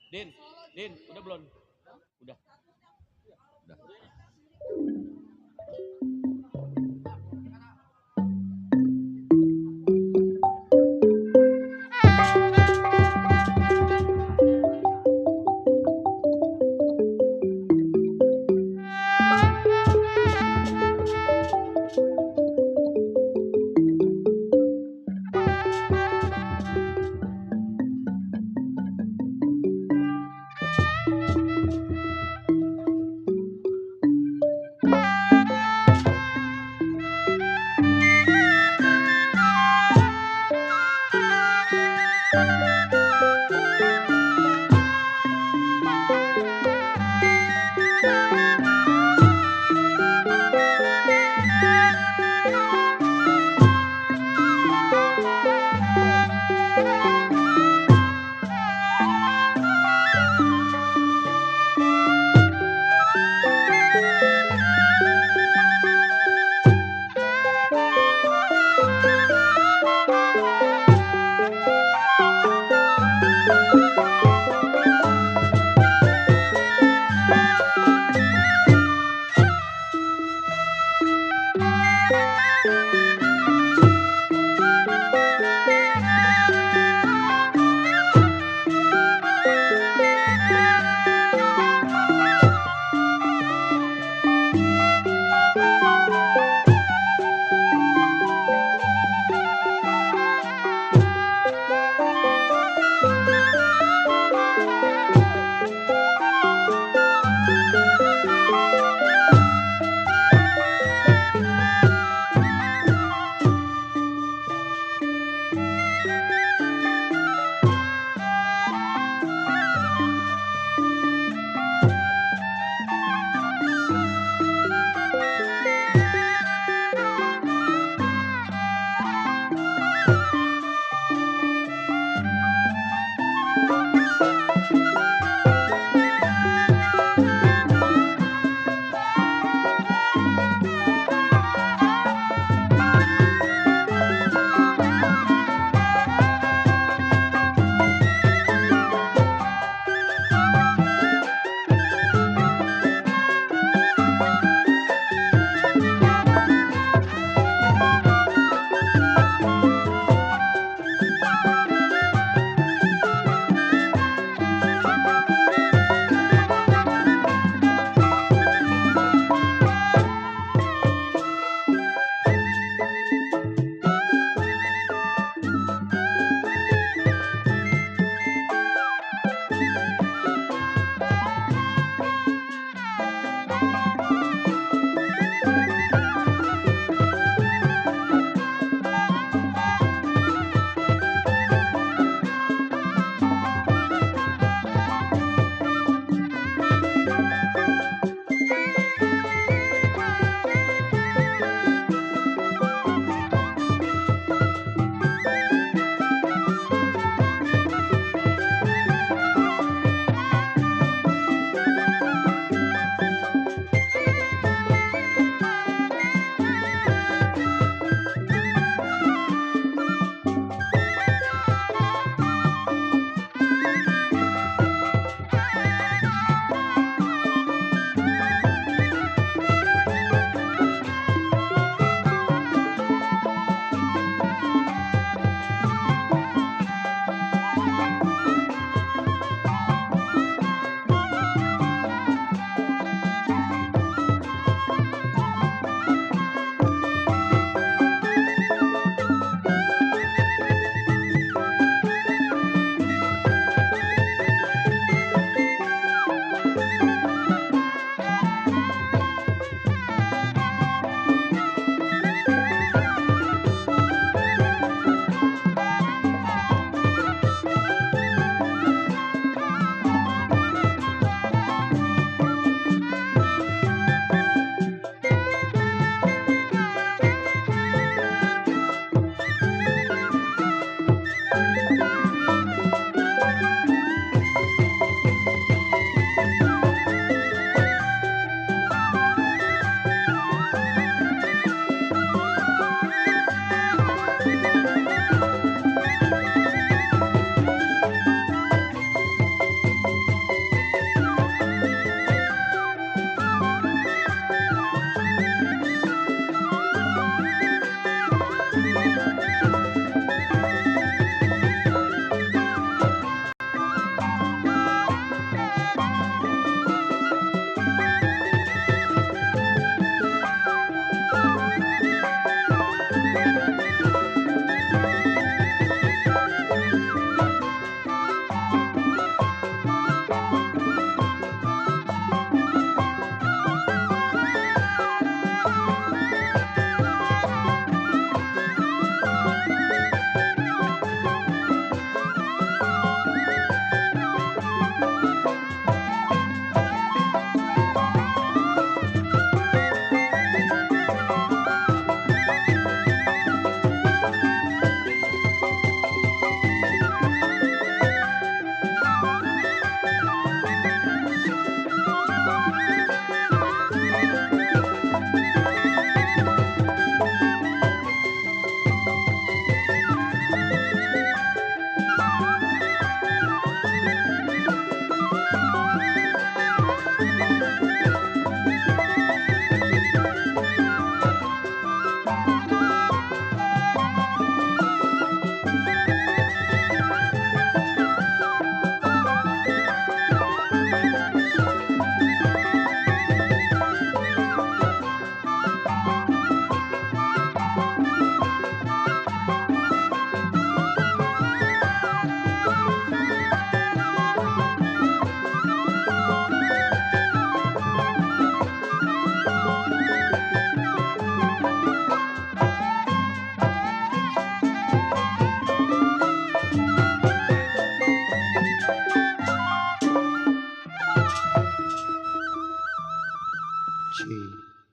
Din, Din, udah belum? Udah. Udah.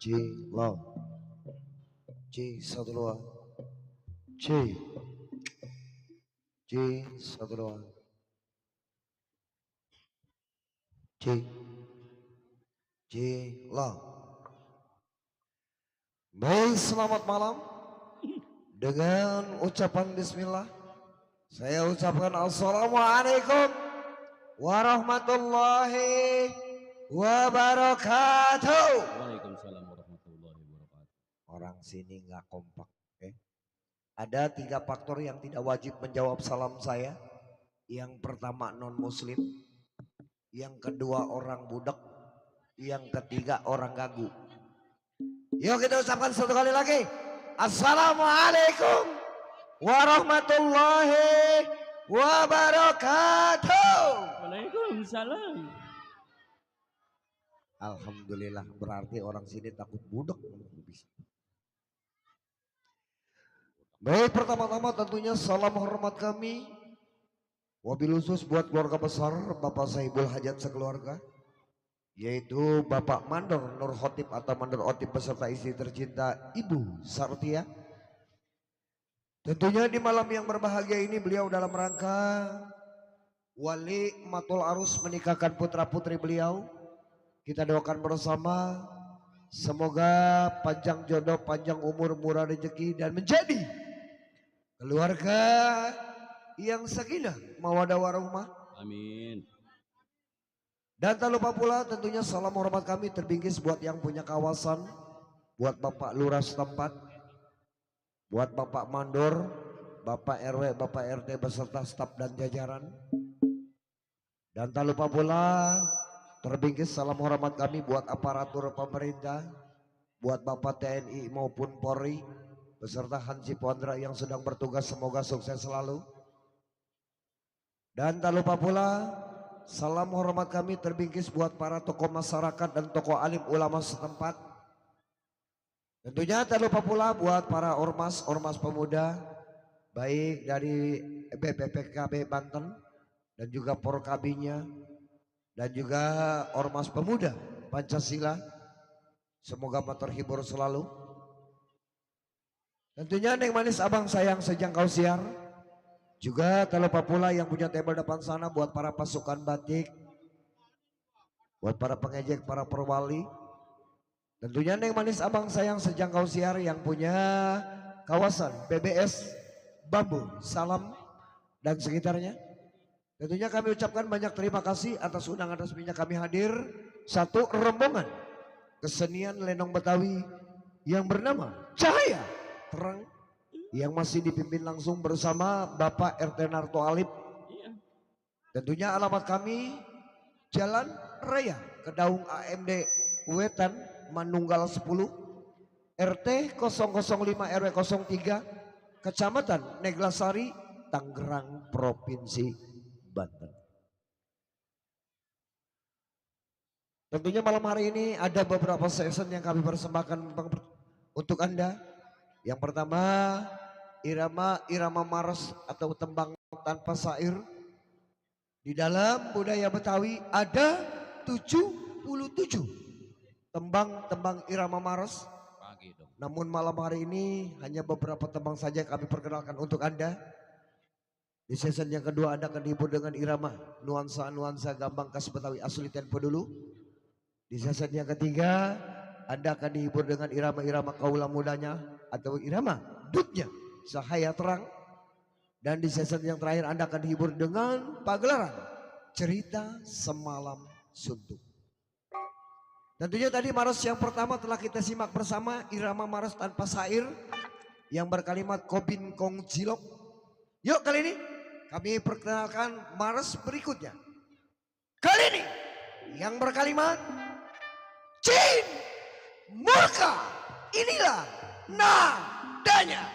C, low. C, satu dua. C, C, satu dua. C, C, low. Baik, selamat malam. Dengan ucapan bismillah, saya ucapkan assalamualaikum warahmatullahi wabarakatuh. Waalaikumsalam warahmatullahi wabarakatuh. Orang sini nggak kompak. Ada 3 faktor yang tidak wajib menjawab salam saya. Yang pertama non muslim, yang kedua orang budak, yang ketiga orang gagu. Yuk kita ucapkan satu kali lagi. Assalamualaikum warahmatullahi wabarakatuh. Waalaikumsalam. Alhamdulillah, berarti orang sini takut budak. Bisa. Baik, pertama-tama tentunya salam hormat kami wabil khusus buat keluarga besar Bapak Saibul Hajat sekeluarga, yaitu Bapak Mandor Nur Khotib atau Mandor Otib beserta istri tercinta Ibu Sartia. Tentunya di malam yang berbahagia ini beliau dalam rangka wali matul arus menikahkan putra putri beliau. Kita doakan bersama semoga panjang jodoh, panjang umur, murah rezeki dan menjadi keluarga yang sakinah mawaddah warahmah. Amin. Dan tak lupa pula tentunya salam hormat kami terbingkis buat yang punya kawasan, buat Bapak Lurah setempat, buat Bapak Mandor, Bapak RW, Bapak RT beserta staf dan jajaran. Dan tak lupa pula terbingkis salam hormat kami buat aparatur pemerintah, buat Bapak TNI maupun Polri beserta Hansi Pondra yang sedang bertugas, semoga sukses selalu. Dan tak lupa pula salam hormat kami terbingkis buat para tokoh masyarakat dan tokoh alim ulama setempat. Tentunya tak lupa pula buat para ormas pemuda baik dari BPPKB Banten dan juga Porkabinya dan juga ormas pemuda Pancasila. Semoga terhibur selalu. Tentunya Neng Manis abang sayang sejangkau siar. Juga tak lupa pula yang punya table depan sana buat para pasukan batik, buat para pengejek, para perwali. Tentunya Neng Manis abang sayang sejangkau siar yang punya kawasan BBS Bambu Salam dan sekitarnya. Tentunya kami ucapkan banyak terima kasih atas undangan resminya kami hadir. Satu rombongan kesenian lenong Betawi yang bernama Cahaya Terang yang masih dipimpin langsung bersama Bapak RT Narto Alip. Tentunya alamat kami Jalan Raya Kedaung AMD Wetan Manunggal 10 RT 005 RW 03 Kecamatan Neglasari Tangerang Provinsi Banten. Tentunya malam hari ini ada beberapa session yang kami persembahkan untuk Anda. Yang pertama irama Maros atau tembang tanpa syair. Di dalam budaya Betawi ada 77 tembang irama Maros. Namun malam hari ini hanya beberapa tembang saja kami perkenalkan untuk Anda. Di season yang kedua Anda akan dihibur dengan irama nuansa gambang khas Betawi asli tempo dulu. Di season yang ketiga Anda akan dihibur dengan irama-irama kaula mudanya atau irama dutnya Cahaya Terang. Dan di season yang terakhir Anda akan dihibur dengan pagelaran Cerita Semalam Suntuk. Tentunya tadi Maros yang pertama telah kita simak bersama irama Maros tanpa syair yang berkalimat Kobin Kong Cilok. Yuk kali ini kami perkenalkan Maros berikutnya. Kali ini yang berkalimat Cin Murka. Inilah nadanya.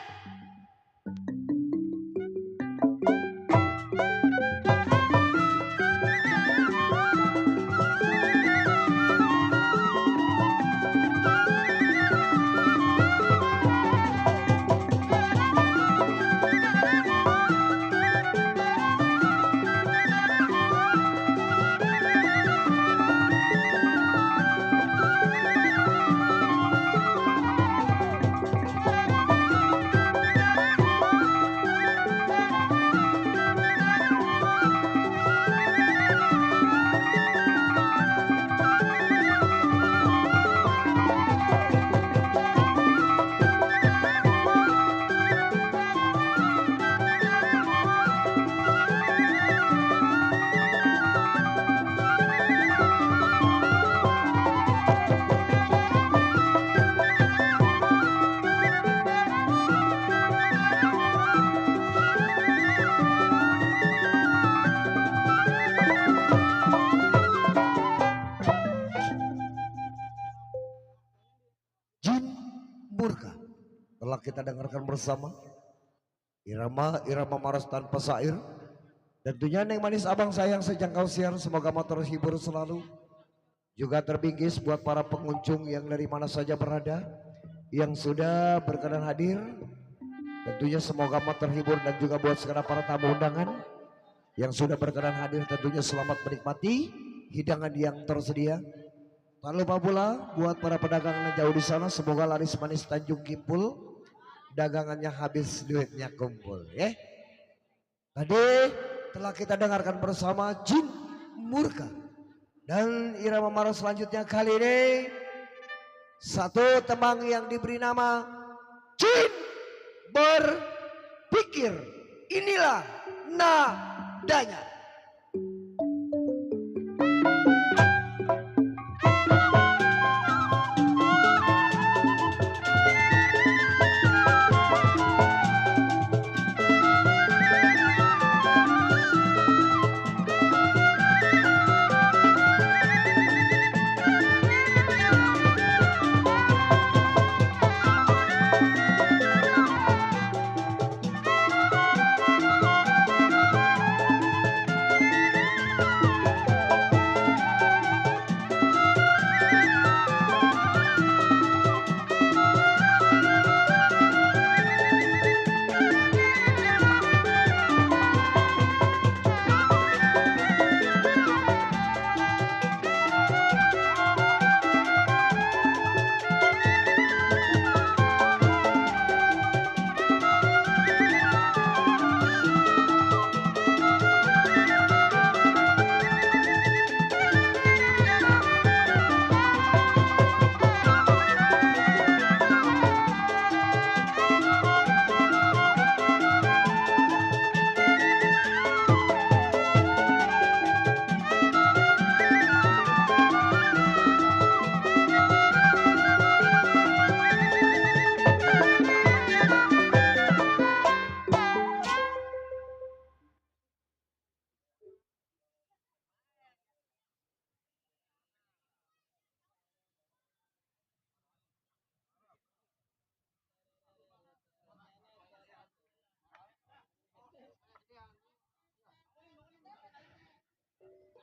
Murka. Telah kita dengarkan bersama irama maras tanpa syair. Tentunya Neng Manis Abang Sayang sejangkau siar, semoga mau terhibur selalu. Juga terbingkis buat para pengunjung yang dari mana saja berada, yang sudah berkenan hadir. Tentunya semoga mau terhibur, dan juga buat sekarang para tamu undangan yang sudah berkenan hadir, tentunya selamat menikmati hidangan yang tersedia. Tak lupa pula buat para pedagang yang jauh di sana, semoga laris manis Tanjung Kimpul, dagangannya habis duitnya kumpul ya. Tadi telah kita dengarkan bersama Jin Murka, dan irama maros selanjutnya kali ini satu tembang yang diberi nama Jin Berpikir. Inilah nadanya.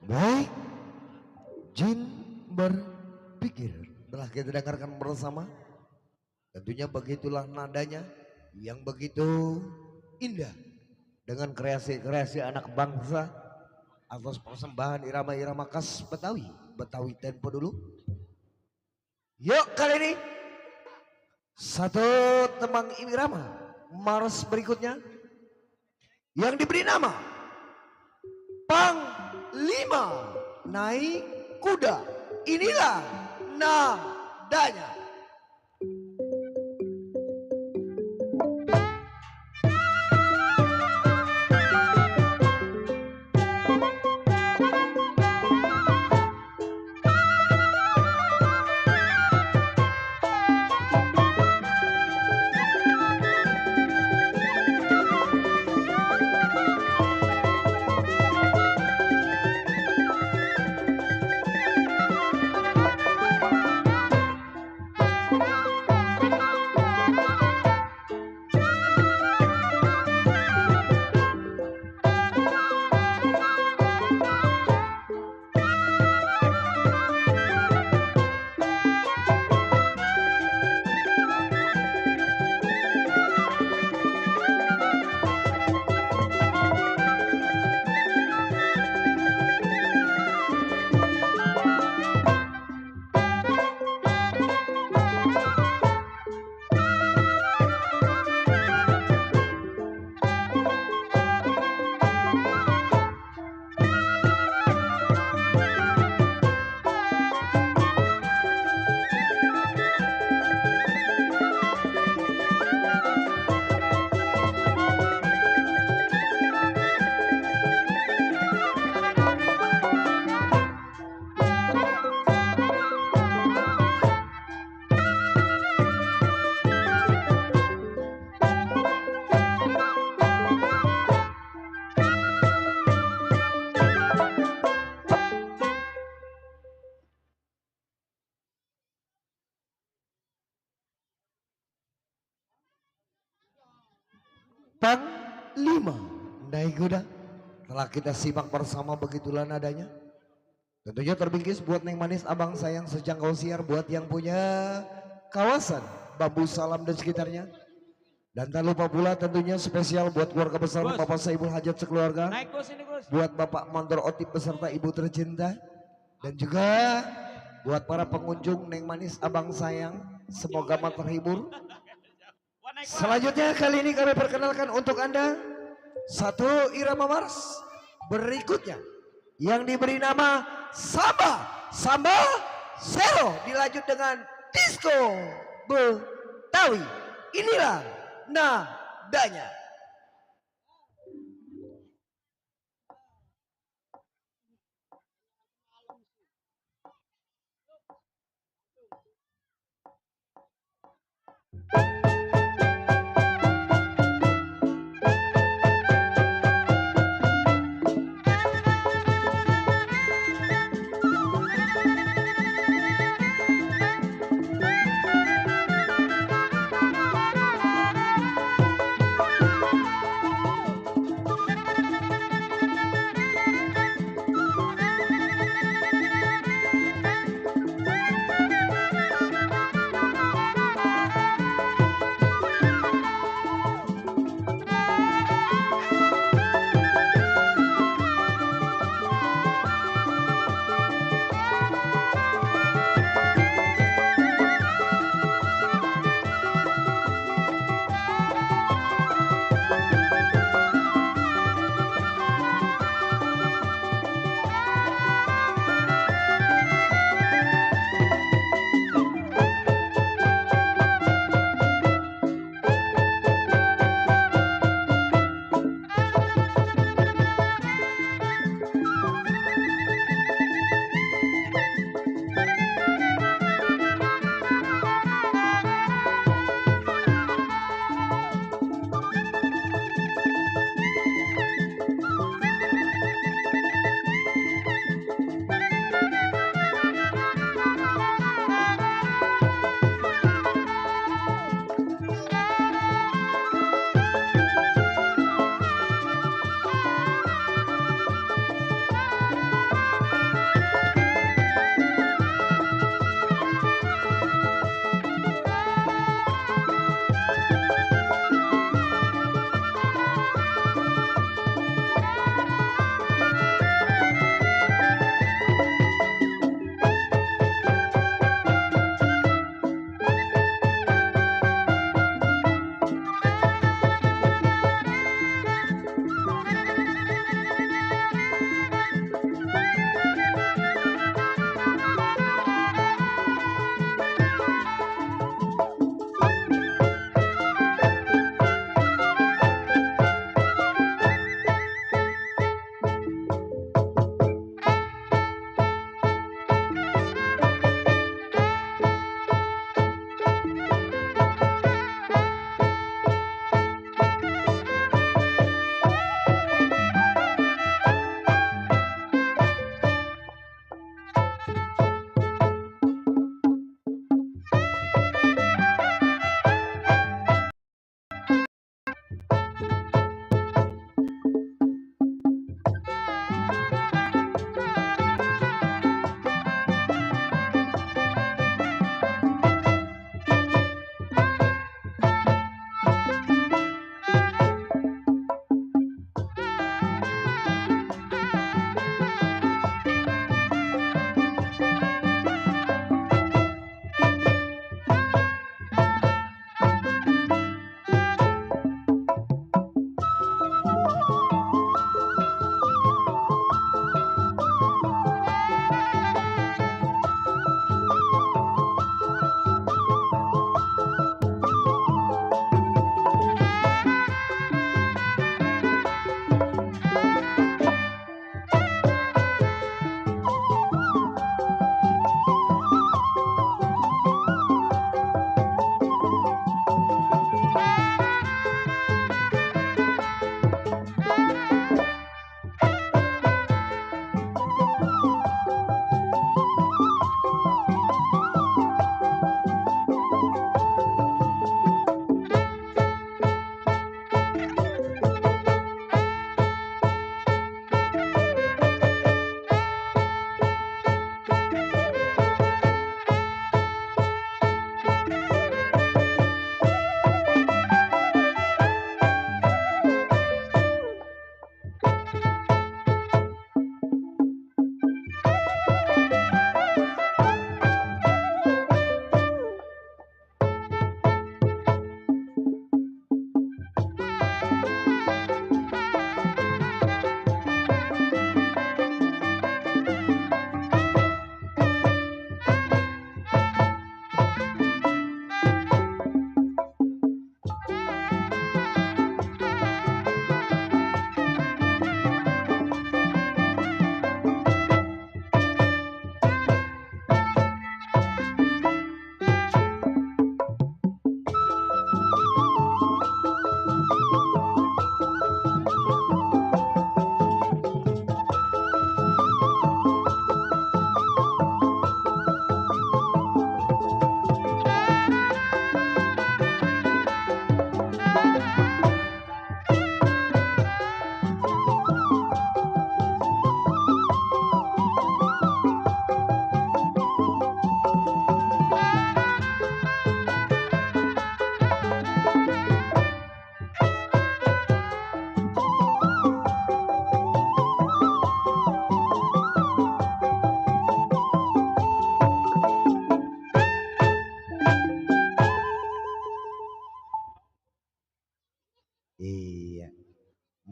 Baik, Jin Berpikir telah kita dengarkan bersama. Tentunya begitulah nadanya yang begitu indah, dengan kreasi-kreasi anak bangsa atas persembahan irama-irama khas Betawi. Betawi tempo dulu. Yuk kali ini satu tembang irama maros berikutnya yang diberi nama Panglima Naik Kuda. Inilah nadanya. Panglima naik kuda. Telah kita simak bersama, begitulah nadanya. Tentunya terbingkis buat Neng Manis Abang Sayang sejangkau siar, buat yang punya kawasan Bambu Salam dan sekitarnya. Dan tak lupa pula tentunya spesial buat keluarga besar Gus. Bapak Saibul Hajat sekeluarga. Naik Gus ini Gus. Buat Bapak Mandor Otip beserta Ibu tercinta. Dan juga buat para pengunjung Neng Manis Abang Sayang, semoga terhibur. Selanjutnya kali ini kami perkenalkan untuk Anda satu irama mars berikutnya yang diberi nama Samba Samba Sero, dilanjut dengan Disco Betawi. Inilah nadanya.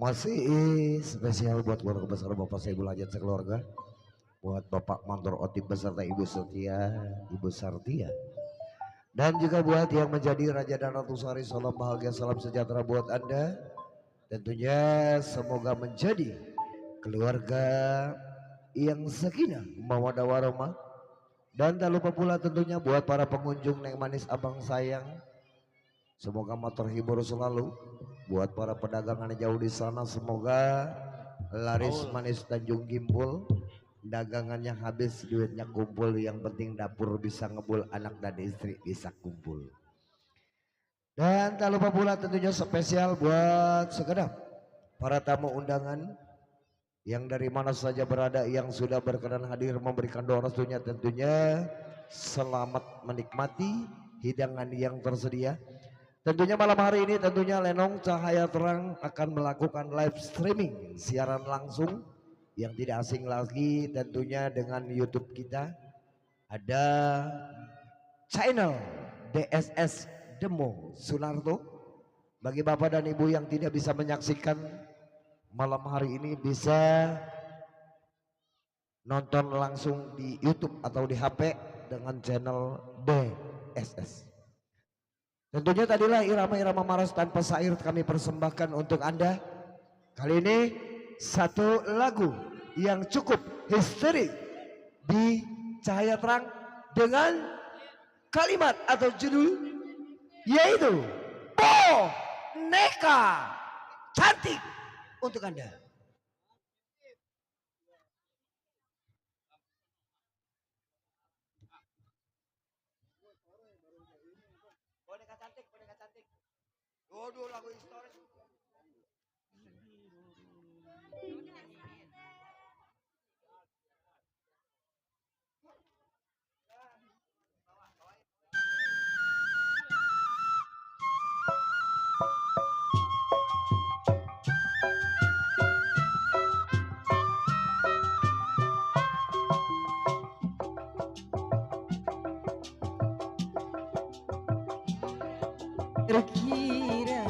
Masih spesial buat keluarga besar Bapak Saya Ibu Lajat sekeluarga. Buat Bapak Mantor Otip beserta Ibu Setia, Ibu Sartia. Dan juga buat yang menjadi Raja dan Ratu Sari, salam bahagia, salam sejahtera buat Anda. Tentunya semoga menjadi keluarga yang sakinah, mawaddah warahmah. Dan tak lupa pula tentunya buat para pengunjung Neng Manis Abang Sayang. Semoga terhibur selalu. Buat para pedagang yang jauh di sana, semoga laris manis Tanjung Gimbul. Dagangannya habis, duitnya kumpul. Yang penting dapur bisa ngebul, anak dan istri bisa kumpul. Dan tak lupa pula tentunya spesial buat segenap para tamu undangan yang dari mana saja berada, yang sudah berkenan hadir memberikan doa restunya. Tentunya selamat menikmati hidangan yang tersedia. Tentunya malam hari ini tentunya Lenong Cahaya Terang akan melakukan live streaming, siaran langsung yang tidak asing lagi tentunya dengan YouTube kita. Ada channel DSS Demo Sunarto. Bagi Bapak dan Ibu yang tidak bisa menyaksikan malam hari ini, bisa nonton langsung di YouTube atau di HP dengan channel DSS. Tentunya tadilah irama-irama maras tanpa syair kami persembahkan untuk Anda. Kali ini satu lagu yang cukup histeris di Cahaya Terang dengan kalimat atau judul yaitu Boneka Cantik untuk Anda. Boneka cantik, boneka cantik. Waduh, lagu historis. Terkira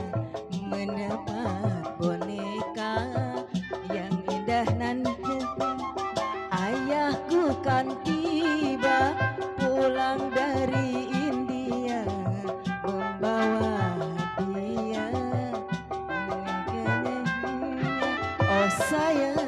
mendapat boneka yang indah nan ayahku kan tiba pulang dari India membawa dia. Oh sayang,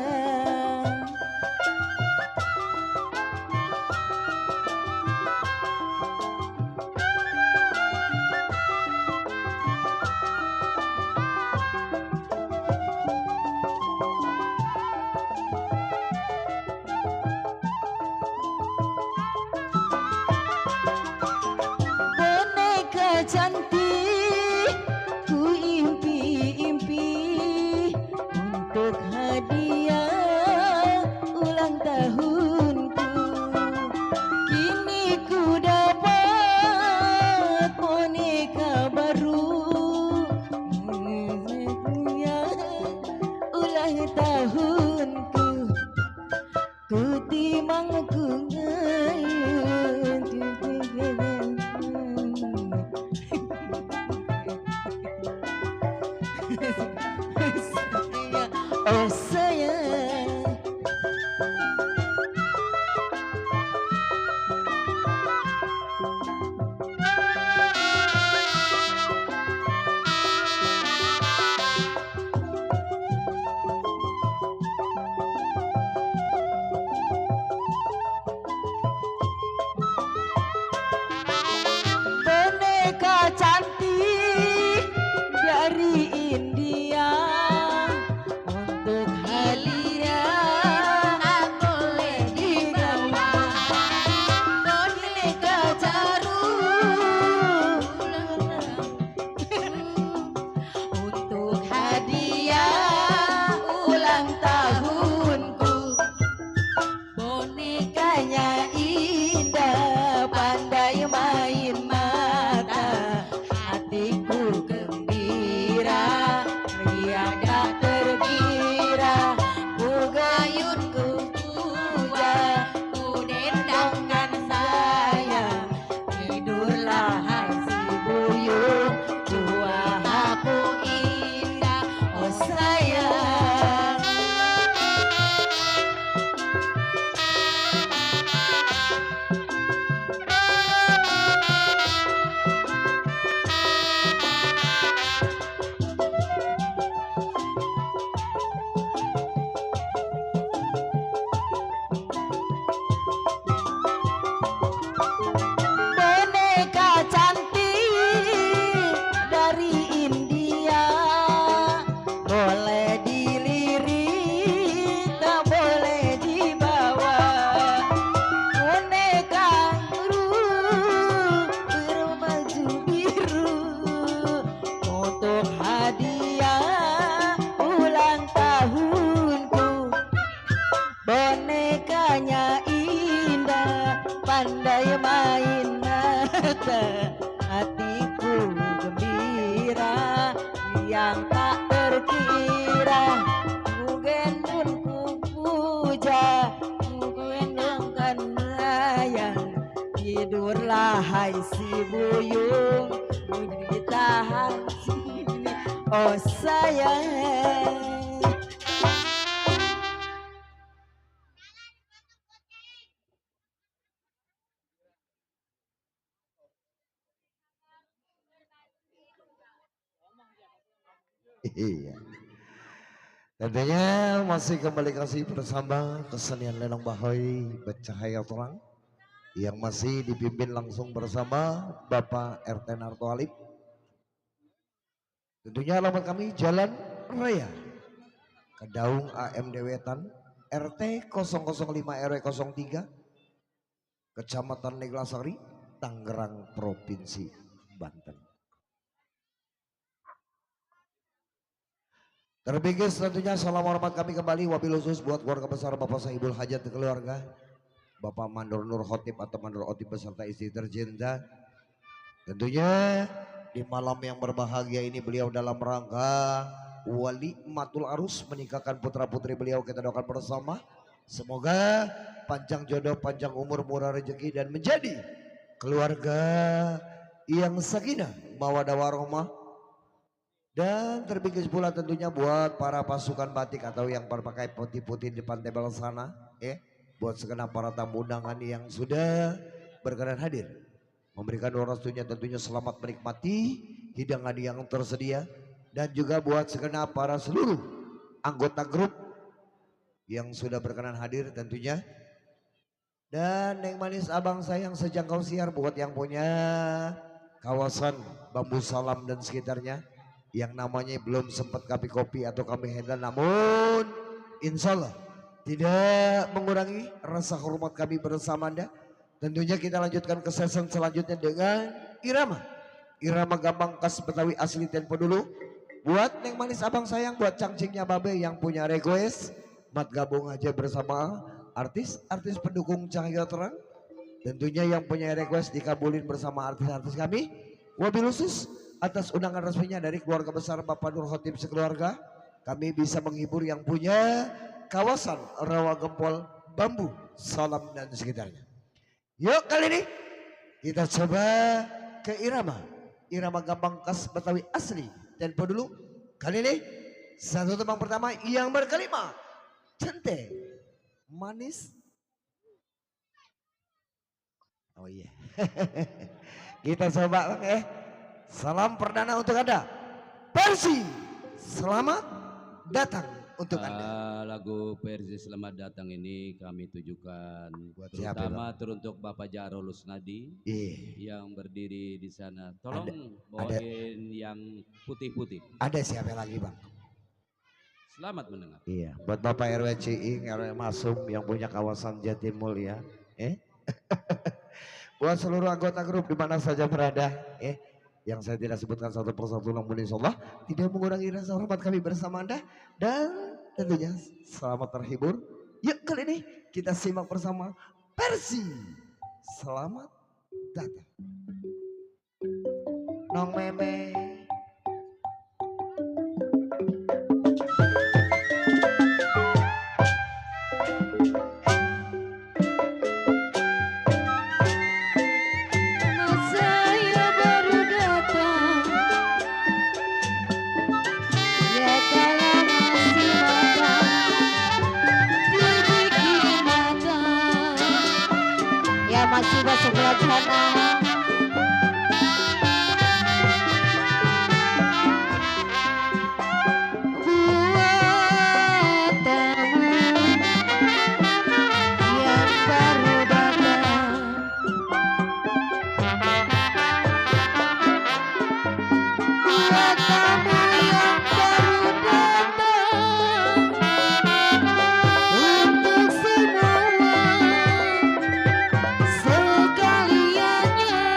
cinta, hatiku gembira yang tak terkira. Ku gendun ku puja, ku gendongkan melayang. Tidurlah hai si buyung, ditahan sini oh sayang. Iya. Tentunya masih kembali kasih bersama kesenian Lenong Bahoy bercahaya terang yang masih dipimpin langsung bersama Bapak RT Narto Alip. Tentunya alamat kami Jalan Raya Kedaung AMD Wetan RT 005 RW 03 Kecamatan Neglasari Tangerang Provinsi Banten. Terlebih tentunya salam hormat kami kembali wabil khusus buat keluarga besar Bapak Sahibul Hajat keluarga Bapak Mandor Nur Khotib atau Mandor Otib beserta istri tercinta. Tentunya di malam yang berbahagia ini beliau dalam rangka wali matul arus menikahkan putra putri beliau, kita doakan bersama semoga panjang jodoh, panjang umur, murah rezeki dan menjadi keluarga yang sakinah mawaddah warahmah. Dan terpikir pula tentunya buat para pasukan batik atau yang berpakai putih-putih di depan tebel sana, buat segenap para tamu undangan yang sudah berkenan hadir, memberikan doa restunya tentunya selamat menikmati hidangan yang tersedia, dan juga buat segenap para seluruh anggota grup yang sudah berkenan hadir tentunya. Dan Neng Manis abang sayang sejangkau siar buat yang punya kawasan Bambu Salam dan sekitarnya yang namanya belum sempat kami kopi atau kami handle, namun insya Allah tidak mengurangi rasa hormat kami bersama Anda. Tentunya kita lanjutkan ke season selanjutnya dengan irama gambang khas Betawi asli tempo dulu. Buat Neng Manis abang sayang, buat cangcingnya Babe yang punya request mat gabung aja bersama artis pendukung Cahaya Terang. Tentunya yang punya request dikabulin bersama artis-artis kami. Wabil khusus atas undangan resminya dari keluarga besar Bapak Nur Khotib sekeluarga, kami bisa menghibur yang punya kawasan Rawa Gempol, Bambu Salam dan sekitarnya. Yuk kali ini kita coba ke irama gambang khas Betawi asli tempo dulu. Kali ini satu tembang pertama yang berkelima Centeng Manis. Oh iya. Kita coba salam perdana untuk Anda. Persi, selamat datang untuk Anda. Lagu Persi Selamat Datang ini kami tujukan Buat siapa, terutama teruntuk Bapak Jaro Lusnadi yang berdiri di sana. Tolong bawain yang putih-putih. Ada siapa lagi Bang? Selamat mendengar. Iya, buat Bapak RW Ciing, RW Masum yang punya kawasan Jatimulya, buat seluruh anggota grup di mana saja berada, yang saya tidak sebutkan satu persatu, namun insyaallah tidak mengurangi rasa hormat kami bersama Anda, dan tentunya selamat terhibur. Yuk kali ini kita simak bersama Persi Selamat Datang. Nong Meme. Masih sebelah sana. Sekaliannya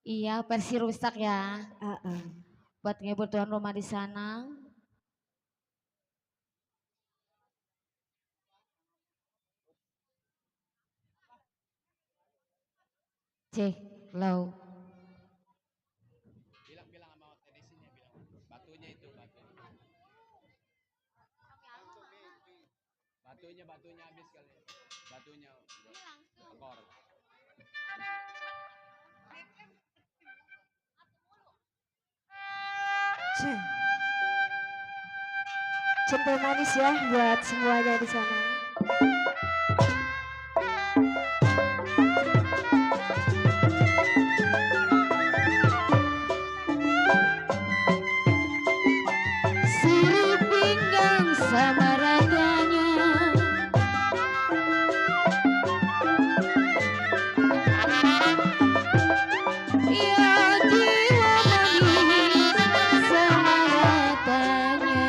Iya, versi rusak ya. Buat ngehibur tuan rumah di sana. Cek, low. Bilang sama teknisinya, bilang batunya itu batunya habis kali, batunya ekor. Cendol manis ya buat semuanya di sana. Sirip pinggang sama ratanya, ya jiwa manis sama ratanya.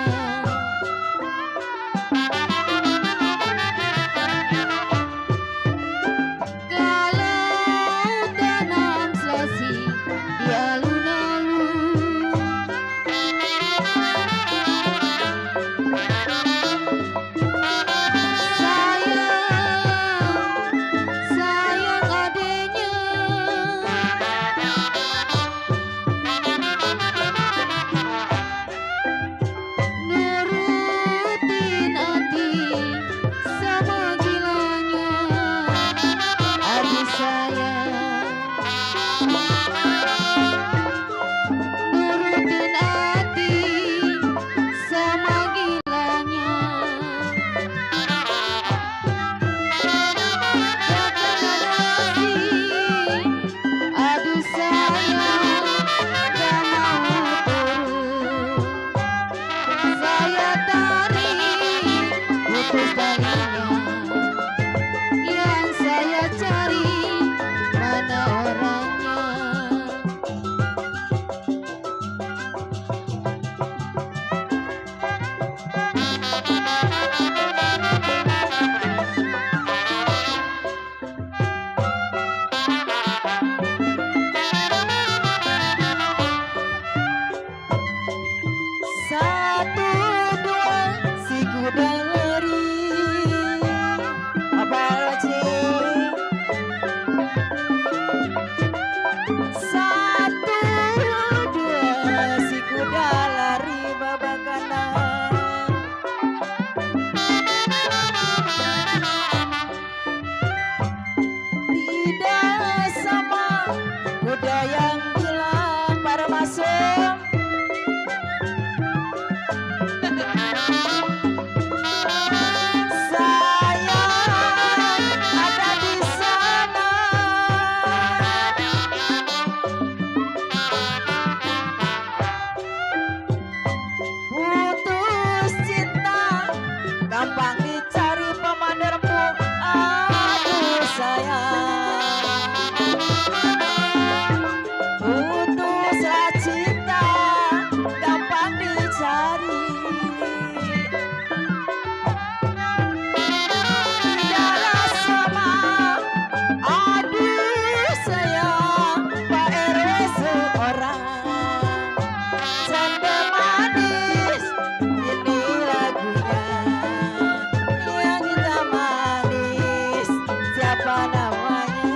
Putuslah cinta gampang dicari. Tidaklah sama, aduh sayang, Pak RW seorang. Canda manis, ini lagunya. Yang kita manis, siapa namanya?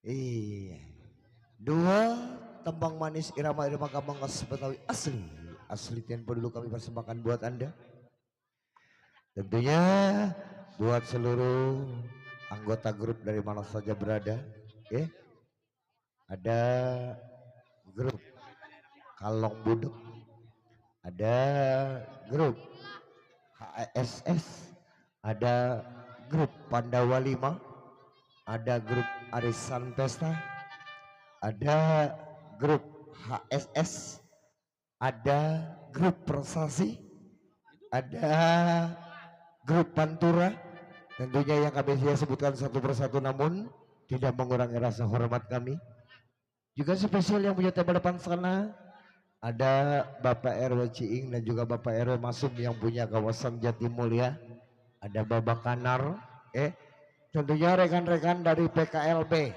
Iya. Dua tembang manis irama-irama gambang khas Betawi asli. Asli tempo dulu kami persembahkan buat Anda. Tentunya buat seluruh anggota grup dari mana saja berada. Ya. Ada grup Kalong Buduk. Ada grup HSS. Ada grup Pandawa 5, ada grup Arisan Pesta, ada grup HSS, ada grup Prestasi, ada grup Pantura. Tentunya yang kami sebutkan satu persatu namun tidak mengurangi rasa hormat kami. Juga spesial yang punya table depan sana ada Bapak RW Ciing dan juga Bapak RW Masum yang punya kawasan Jatimulya. Ada Bapak Kanar, tentunya rekan-rekan dari PKLB,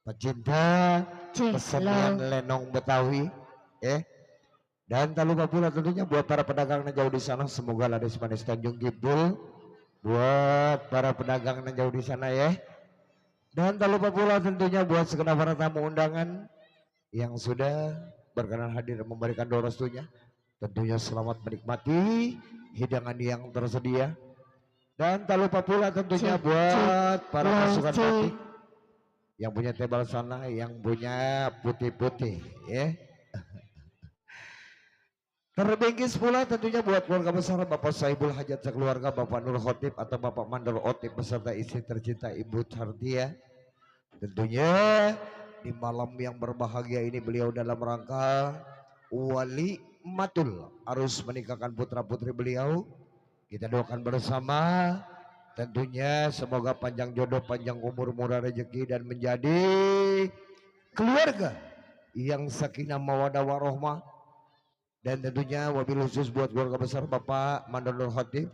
pecinta kesenian lenong Betawi, dan tak lupa pula tentunya buat para pedagang yang jauh di sana, semoga laris manis Tanjung Kidul, buat para pedagang yang jauh di sana ya. Dan tak lupa pula tentunya buat segenap para tamu undangan yang sudah berkenan hadir memberikan doa restunya. Tentunya selamat menikmati hidangan yang tersedia. Dan tak lupa pula tentunya buat para pasukan batik yang punya tebal sana, yang punya putih-putih ya. Terbingkis pula tentunya buat keluarga besar Bapak Saibul Hajat sekeluarga, Bapak Nur Khotib atau Bapak Mandor Otib beserta istri tercinta Ibu Tardia. Tentunya di malam yang berbahagia ini beliau dalam rangka wali matul harus menikahkan putra putri beliau. Kita doakan bersama tentunya semoga panjang jodoh, panjang umur, murah rezeki dan menjadi keluarga yang sakinah mawaddah warahmah. Dan tentunya wabil khusus buat keluarga besar Bapak Mandor Nur Khotib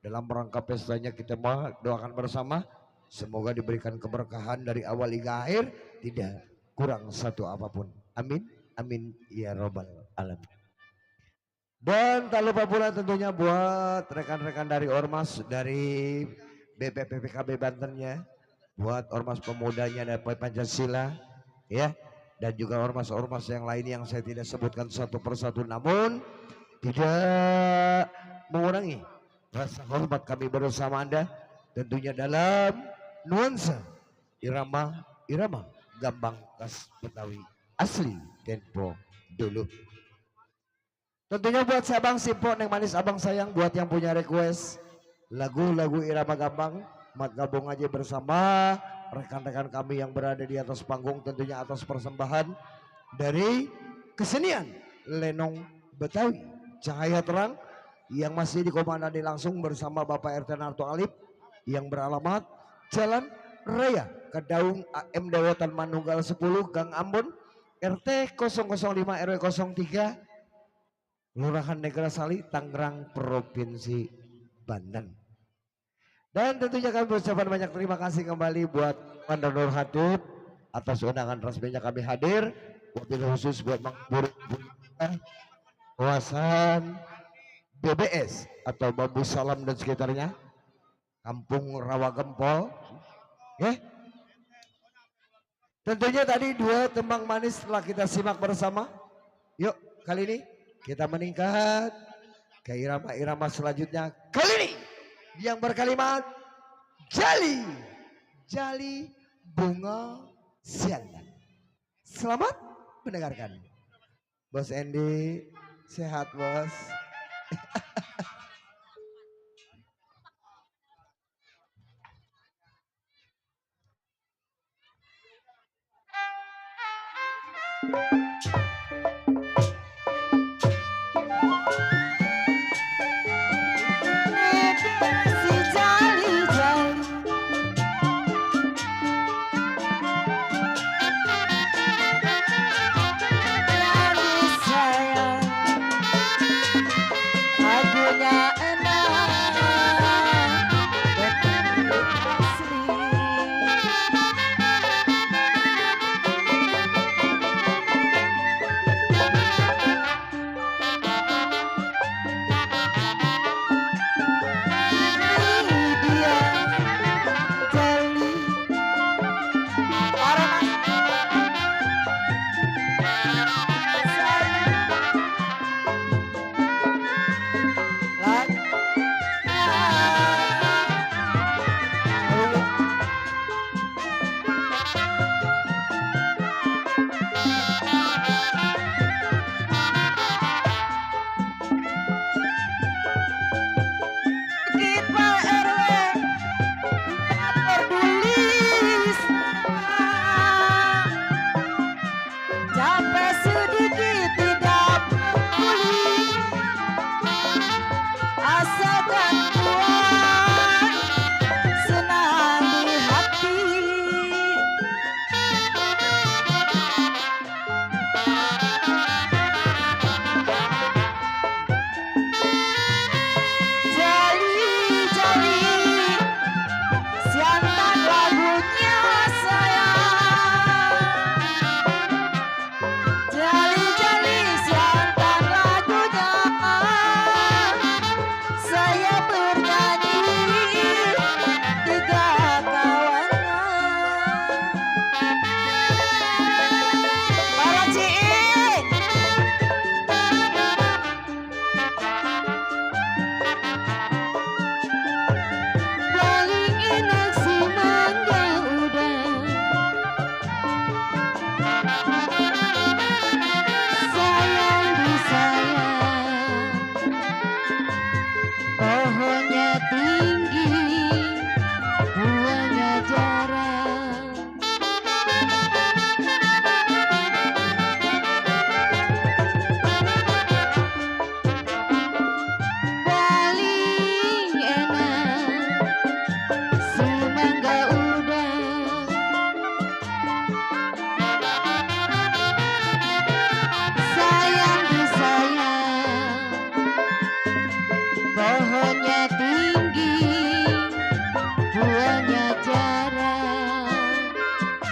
dalam rangka pestanya kita doakan bersama semoga diberikan keberkahan dari awal hingga akhir, tidak kurang satu apapun. Amin, amin ya robbal alamin. Dan tak lupa pula tentunya buat rekan-rekan dari Ormas, dari BPPKB Bantennya, buat Ormas Pemudanya dan Pancasila ya. Dan juga ormas-ormas yang lain yang saya tidak sebutkan satu persatu namun tidak mengurangi rasa hormat kami bersama Anda tentunya dalam nuansa irama gambang khas Betawi asli tempo dulu. Tentunya buat si Abang Simpo Neng Manis Abang Sayang, buat yang punya request lagu-lagu irama gambang, mat gabung aja bersama rekan-rekan kami yang berada di atas panggung, tentunya atas persembahan dari kesenian lenong Betawi Cahaya Terang yang masih dikomandani langsung bersama Bapak RT Narto Alip yang beralamat Jalan Raya Kedaung AM Dewatan Manunggal 10 Gang Ambon RT 005 RW 03 Kelurahan Neglasari Tangerang Provinsi Banten. Dan tentunya kami berucapkan banyak terima kasih kembali buat Mandor Nur Khotib atas undangan resminya kami hadir. Wabil khusus buat Mang Buruk kawasan BBS atau Bambu Salam dan sekitarnya, Kampung Rawa Gempol. Tentunya tadi dua tembang manis telah kita simak bersama. Yuk kali ini kita meningkat ke irama-irama selanjutnya. Kali ini yang berkalimat Jali, Jali Bunga Siandan. Selamat mendengarkan. Bos Endi, sehat bos.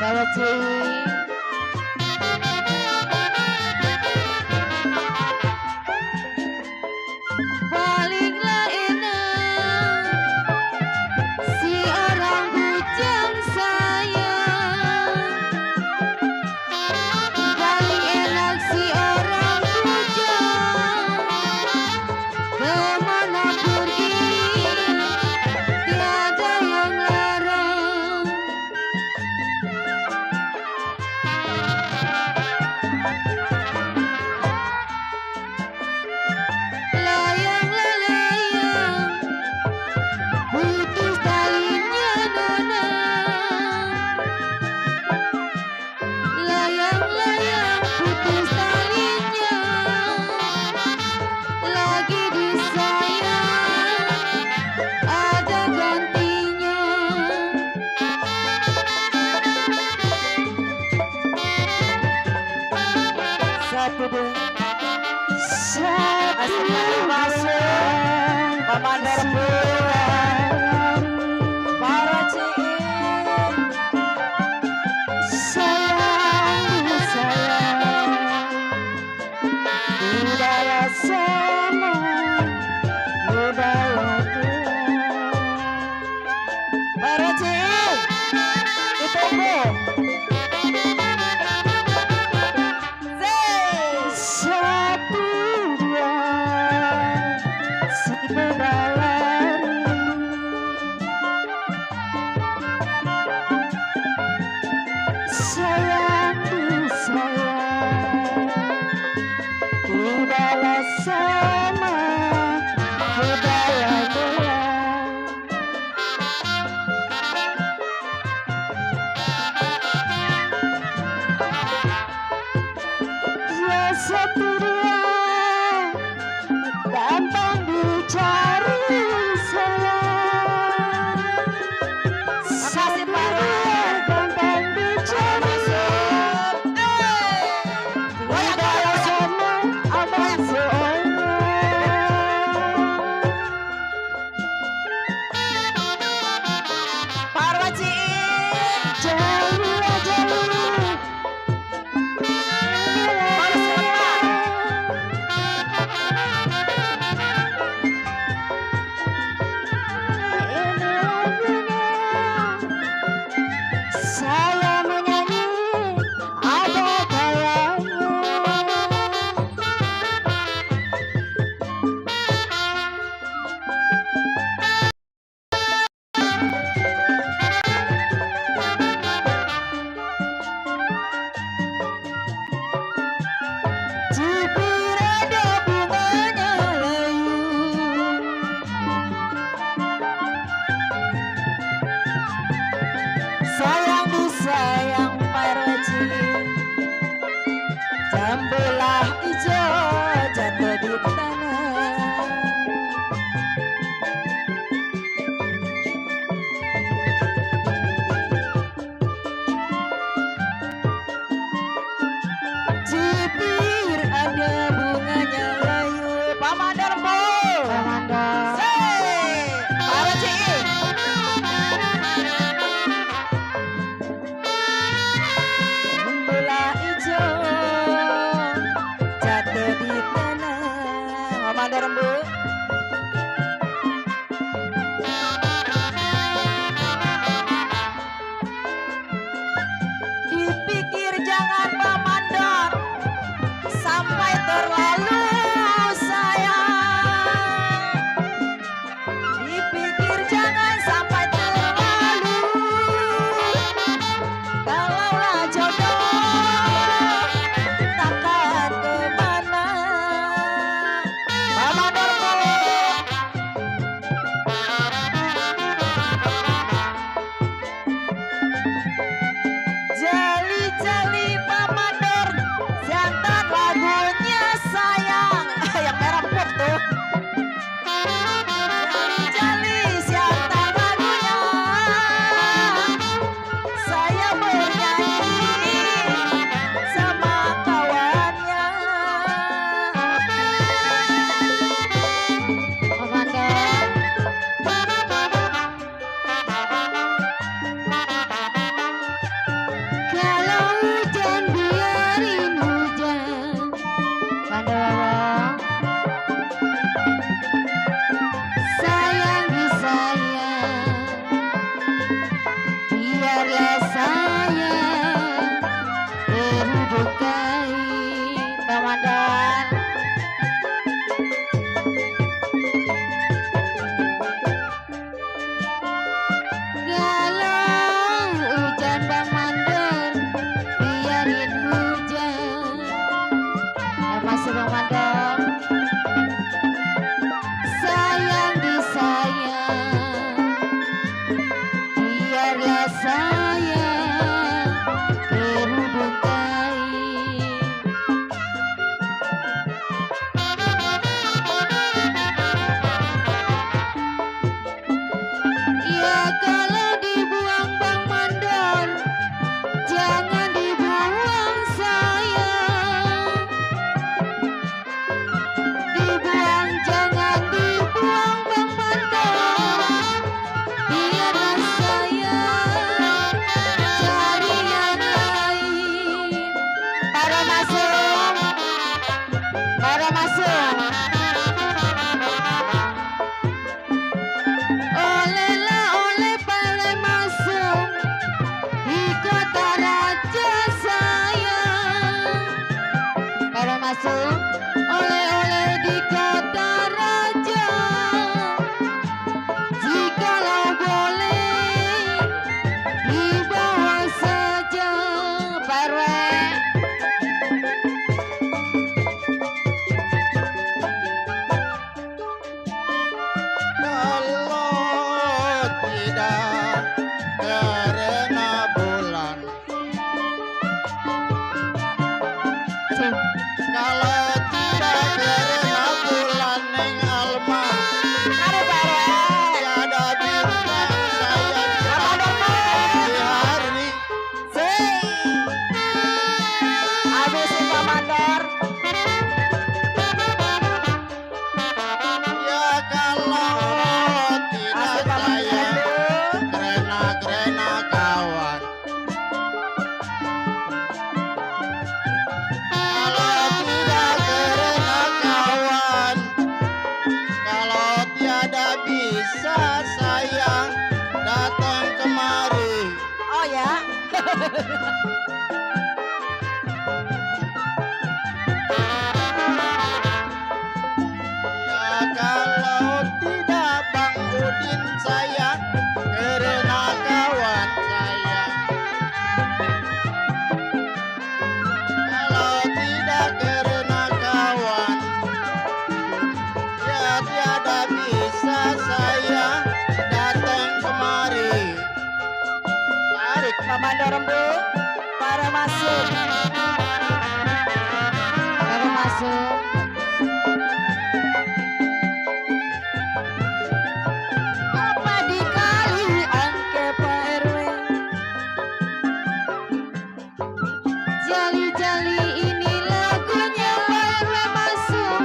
Budaya Cing. Palinglah enak si orang bujang sayang. Paling enak si orang bujang kemana pergi tiada yang larang. Layanglah layang putus talinya nona. Layang-layang putus talinya lagi disayang ada gantinya. Satu dua Assalamualaikum Pamandar pulang para ciin. Sayang budaya sama budaya tua. Para ciin ditunggu. Satu dua si berlari. Sayang sayang tidaklah sama budaya tua. Ya satu dua gampang dicari sayang. Satu dua gampang dicari. sayang kerudung kain. Ya kalau dibuang Bang Mandor, jangan dibuang sayang. Dibuang jangan dibuang Bang Mandor, biarlah sayang cari yang lain. Para masuk, para masuk. Olehlah oleh para masuk di kota raja sayang. Para masuk oleh-oleh di kota raja. Jikalau boleh dibawa saja Pak RW. Kalau tidak karena bulan, kalau tidak karena bulan neng Alma, Aduh Pak RW. tiada bintang sayang di hari. Habisin Pak Mandor. Ya kalau tidak sayang karena kawan. Kalau tidak karena kawan, kalau tiada bisa sayang datang kemari. Oh ya. Ya kalau tidak Bang Udin sayang karena kawan sayang. Kalau tidak karena kawan, ya tiada bisa sayang datang kemari. Tarik Pak Mandor Rembu. Para masuk. Para masuk. Apa dikali angke Pak RW? Jali-jali ini lagunya Pak RW masuk.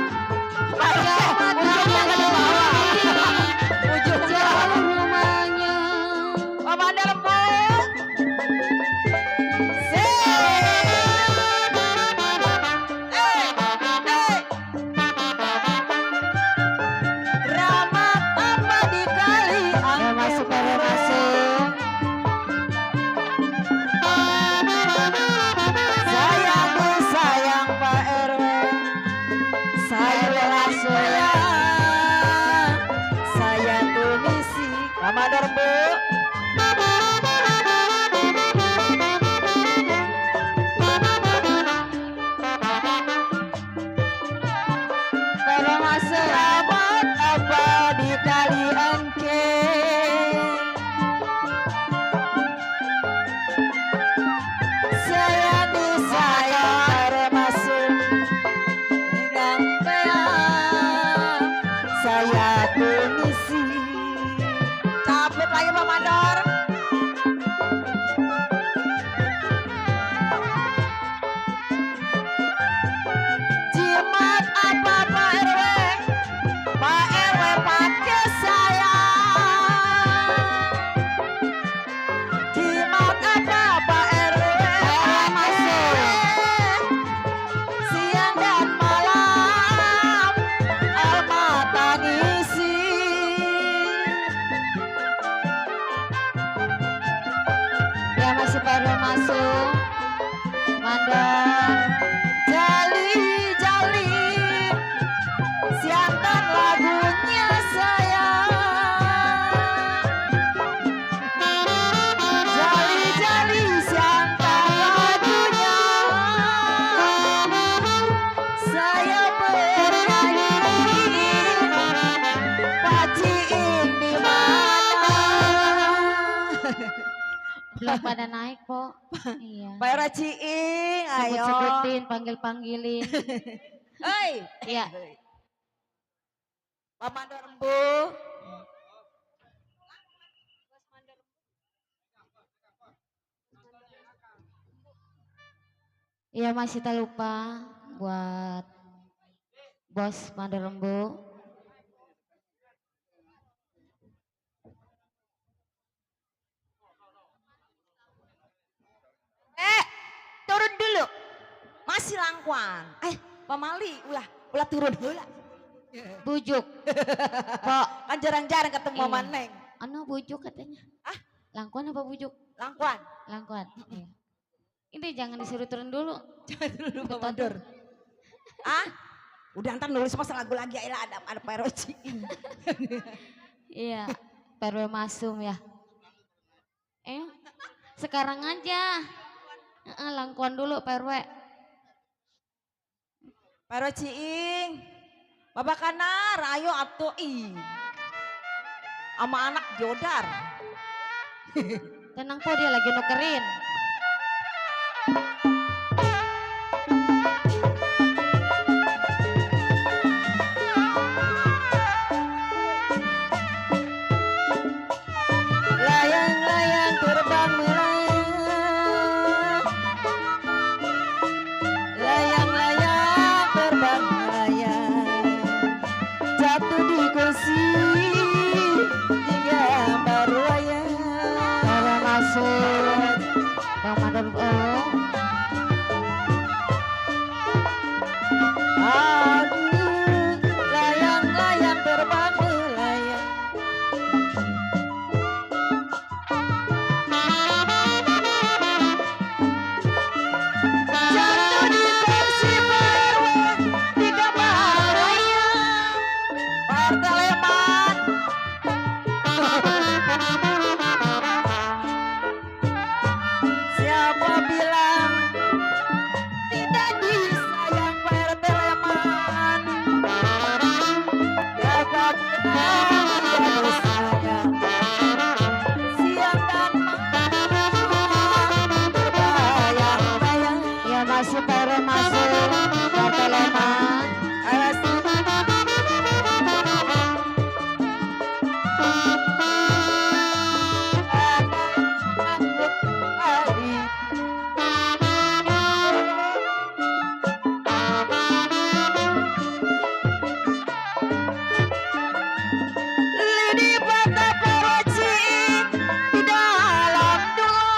Jangan jauh rumahnya. Pak Mandor Rembu. Ramat apa dikali Para masuk, para masuk. sayang ku sayang Pak RW. Sayang sayang ku misi. Pak Mandor Rembu. Para masuk. Ramat apa dikali angke. Sayang ku sayang para masuk. Dengan peang saya ku misi. Capek lagi Pak Mandor. Jimat apa Pak RW? Pak RW pakai saya. Jimat apa Pak RW? masuk. Siang dan malam Alma tangisi. Ya masih baru masuk. Mandor. Jali-jali siangkan lagunya sayang. Jali-jali siangkan lagunya. Saya bernyanyi paciin di mana. Belum pada naik, Po. Iya. Pak RW Ciing, ayo. Sebut-sebutin, panggil-panggilin. Hei. Iya. Pak Mandor Rembu. Iya, masih tak lupa buat Bos Mandor Rembu. Turun dulu. Masih langkuan. Pak Mali, ulah turun heula. Bujuk. Pok, Kan jarang-jarang ketemu Iya. Mama Neng. anu bujuk katanya. Ah? Langkuan apa bujuk? Langkuan. Langkuan. Iya. Ini jangan disuruh turun dulu. Jangan dulu Pak Betul. Mandor. Udah ntar nulis masa lagu lagi ya ada Pak RW Ciing. Iya, PRW Masum ya. Sekarang aja. Langkuan dulu PRW. Pak RW Ciing. Bapak Kanar, ayo atuh sama anak jodar. Tenang, Po, dia lagi nukerin. Layang-layang terbang melayang. Layang-layang terbang melayang. Jatuh di kursi hingga baru wayang. PRW Masum. Bang Mandor. Aduh, layang-layang terbang melayang. Jatuh di kursi PRW hingga baru wayang. Partai Leman. Siapa bilang tidak disayang Pak RT Leman? Gagap kenal tidak disayang. Siang dan malam terbayang-bayang. Ya, masih PRW Masum. Partai Leman. Lidi patah PRW Ciing di dalam doa.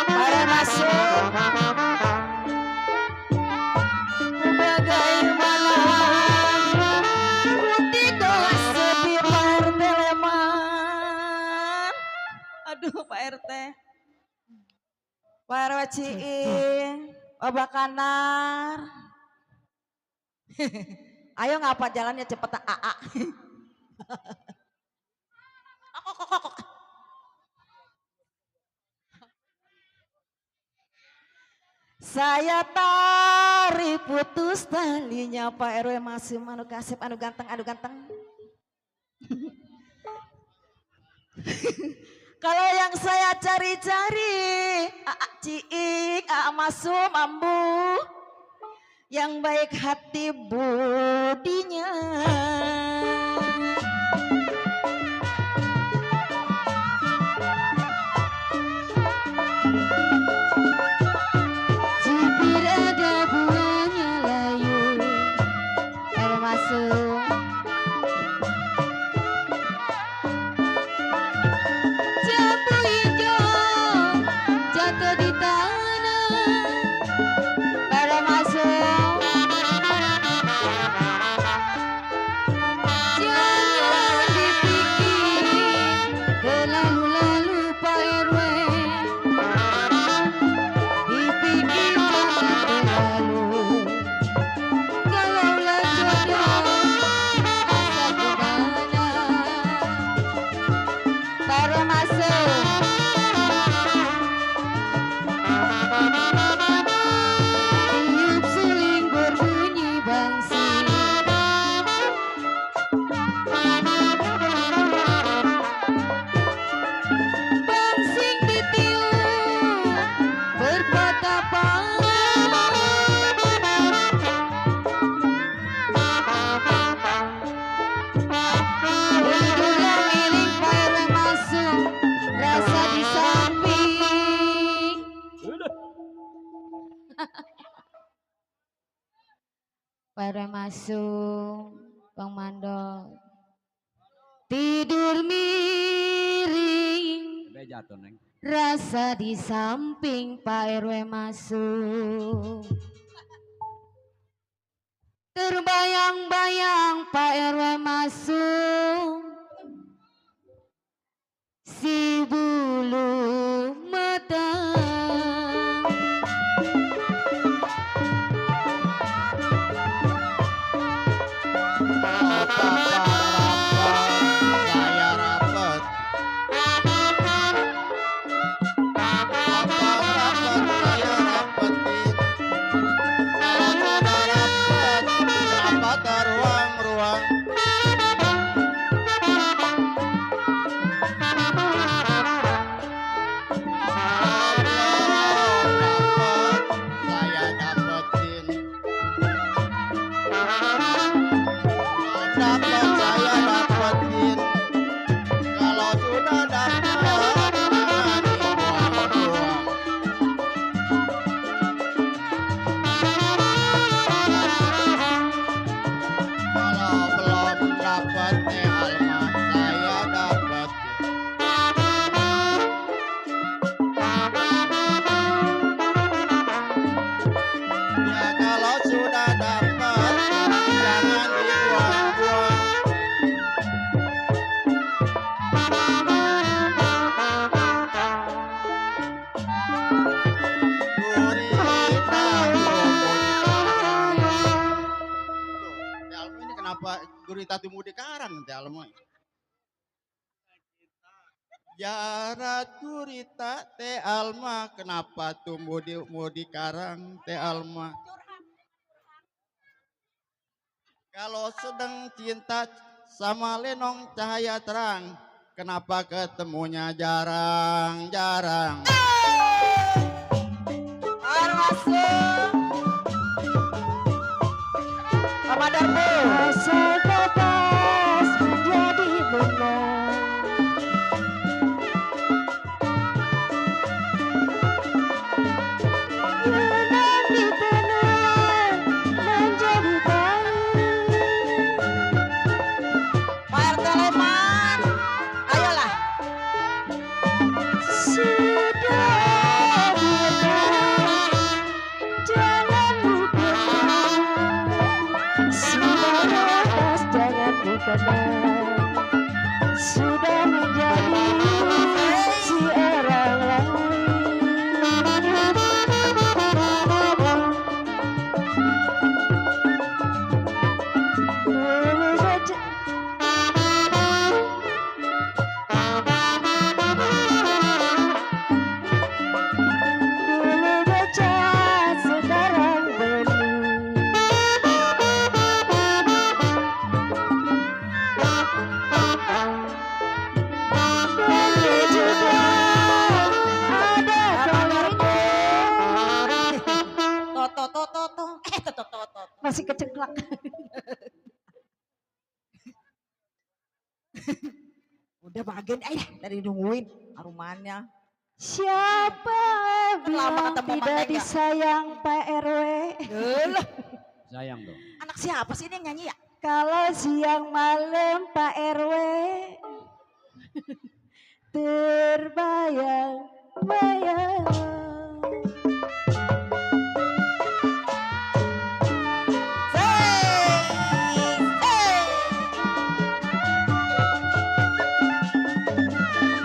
Para masuk bagaimana tidak sedih Pak RT Leman. Aduh Pak RT. Pak RW Ciing, Bapak Kanar. Ayo ngapa jalannya cepet AA. Saya tarik putus talinya Pak RW Masum anu kasep anu ganteng. Kalau yang saya cari-cari AA Ciing, AA Masum, Ambu yang baik hati budinya. Cipir ada buahnya layu. PRW Masum. Jambu hijau jatuh di tanah. PRW Masum. Pak RW masuk, Bang Mandor. Tidur miring, jatuh neng. rasa di samping Pak RW masuk. Terbayang-bayang Pak RW masuk, si bulu matang. Saya rapet. Saya rapetin. Kalau sudah rapet, kenapa teruang-ruang? Saya dapetin. Dapat saya dapetin. Kalau sudah dapat, jangan dibuang-buang. Kalau belum dapat Alma, saya dapetin. Ya kalau sudah dapat, jangan dibuang-buang. Ini kenapa gurita tumbuh di karang Teh Alma? Jarat gurita Teh Alma, kenapa tumbuh di karang Teh Alma? Kalau sedang cinta sama lenong cahaya terang, kenapa ketemunya jarang-jarang? Air masuk. Mama Darbo. Asal bebas menjadi benar. Menang ditenun menjadi baik. Pak RT Leman. Ayolah. Sudah benar, jangan lupakan. Sudah lepas, jangan lupakan. Sudah menjadi si orang lain. Dulu saja. Dulu baca, sekarang beli. Beli juga ada kalanya. Toto. Masih keceklak. Udah bagian dari nungguin arumannya. Siapa Lama bilang ketemu tidak Mang Neng, disayang Pak RW? Lah, Sayang dong. anak siapa sih ini yang nyanyi ya? Kalau siang malam Pak RW terbayang-bayang.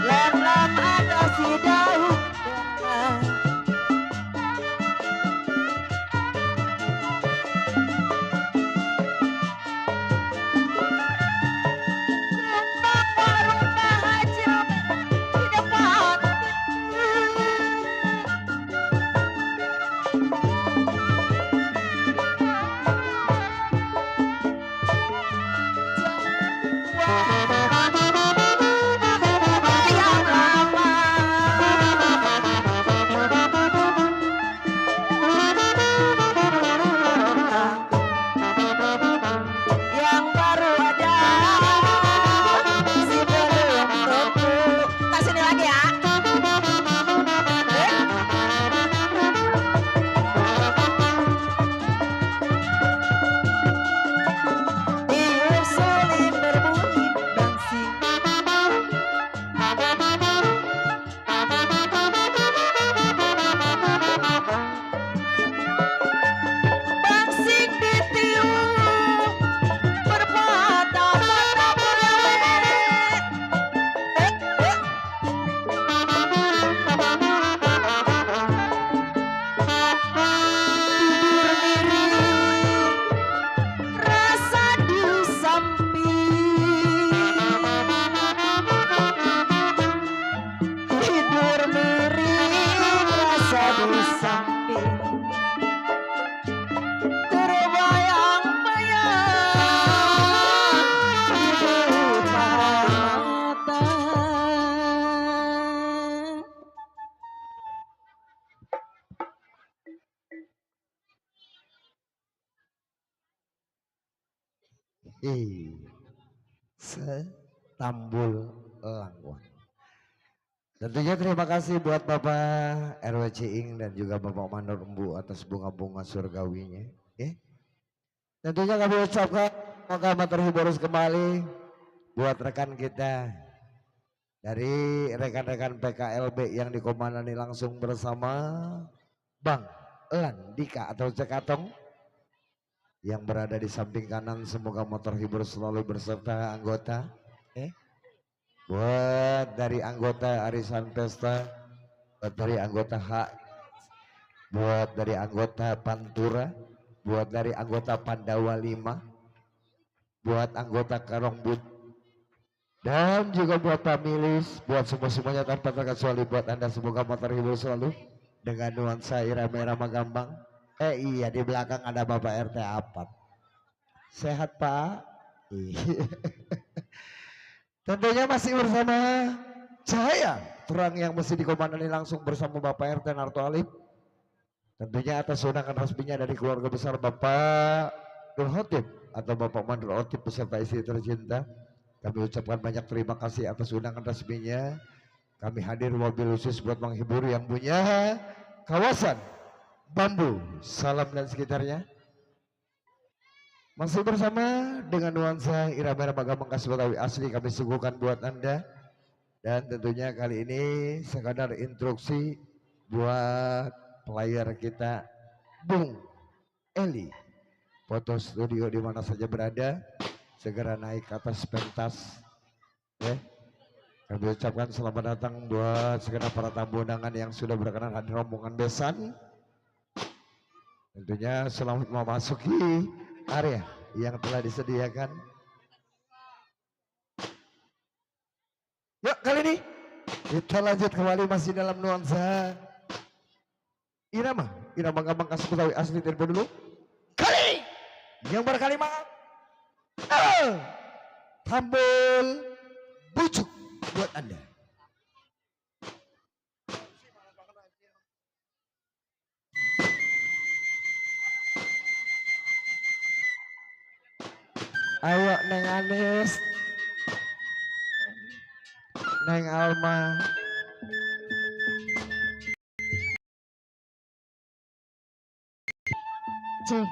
Lem-lem ada si daun dengar. Rumah haji di depan. Setambul Langwan. Tentunya terima kasih buat Bapak RW Ciing dan juga Bapak Mandor Embu atas bunga-bunga surgawinya. Tentunya kami ucapkan semoga terhibur kembali buat rekan kita dari rekan-rekan PKLB yang dikomandani langsung bersama Bang Elan Dika atau Cekatong yang berada di samping kanan. Semoga motor hibur selalu berserta anggota. Buat dari anggota Arisan Pesta, buat dari anggota H, buat dari anggota Pantura, buat dari anggota Pandawa 5, buat anggota Karongbut, dan juga buat Pamilis, buat semuanya tanpa terkecuali buat Anda. Semoga motor hibur selalu dengan nuansa irama-irama gambang. Iya, di belakang ada Bapak RT Apat. Sehat Pak? Tentunya masih bersama Cahaya, terang yang mesti dikomandani langsung bersama Bapak RT Narto Alif. Tentunya atas undangan resminya dari keluarga besar Bapak Nur Hotip atau Bapak Mandor Hotip beserta istri tercinta. Kami ucapkan banyak terima kasih atas undangan resminya. Kami hadir mobil khusus buat menghibur yang punya kawasan Bambu, Salam dan sekitarnya. Masih bersama dengan nuansa irama-irama gambang khas Betawi asli kami suguhkan buat Anda. Dan tentunya kali ini sekadar instruksi buat player kita Bung Eli. Foto studio di mana saja berada, segera naik ke atas pentas. Kami ucapkan selamat datang buat segenap para tamu undangan yang sudah berkenan hadir rombongan besan. Tentunya selamat memasuki area yang telah disediakan. Yuk kali ini kita lanjut kembali masih dalam nuansa irama gambang khas Betawi asli tempo dulu. Kali yang berkalimat Tambul Bujuk buat Anda. Ayo Neng Anis, Neng Alma, C.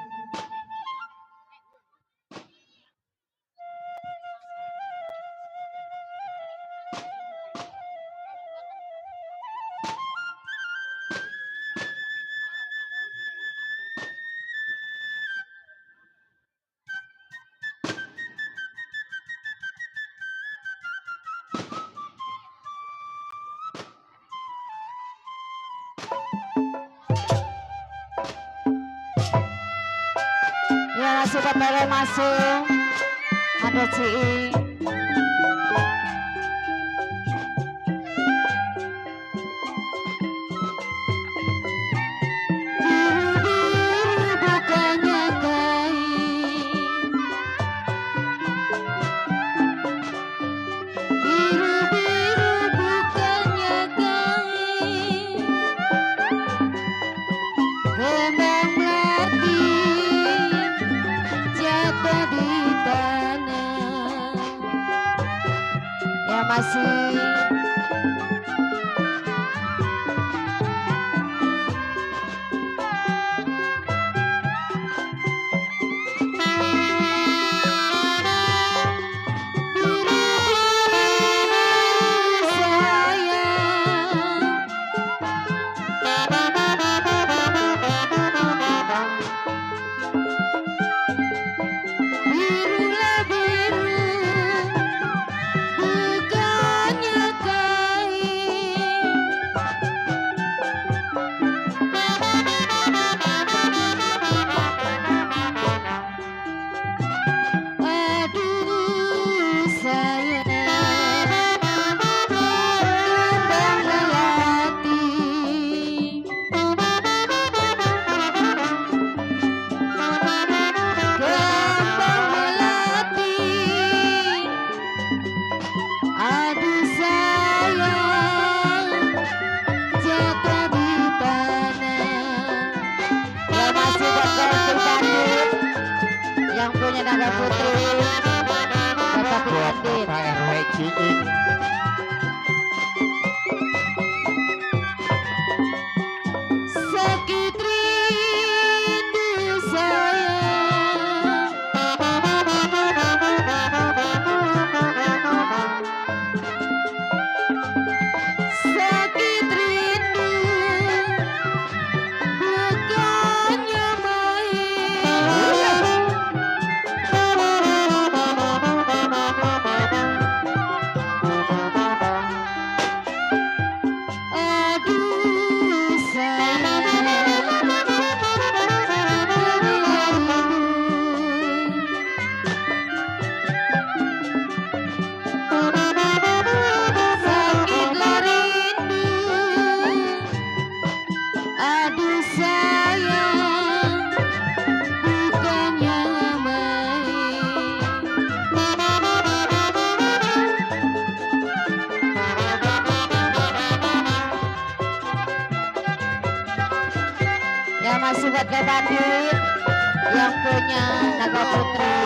Ya sudah boleh masuk. Ada Ci. Masih yang punya Naga Putri. Ciing. Sakit rindu sayang, sakit rindu bukannya main. Aduh sakit rindu, aduh sayang, bukannya main. Ya masih buat Bandit yang punya Naga Putri.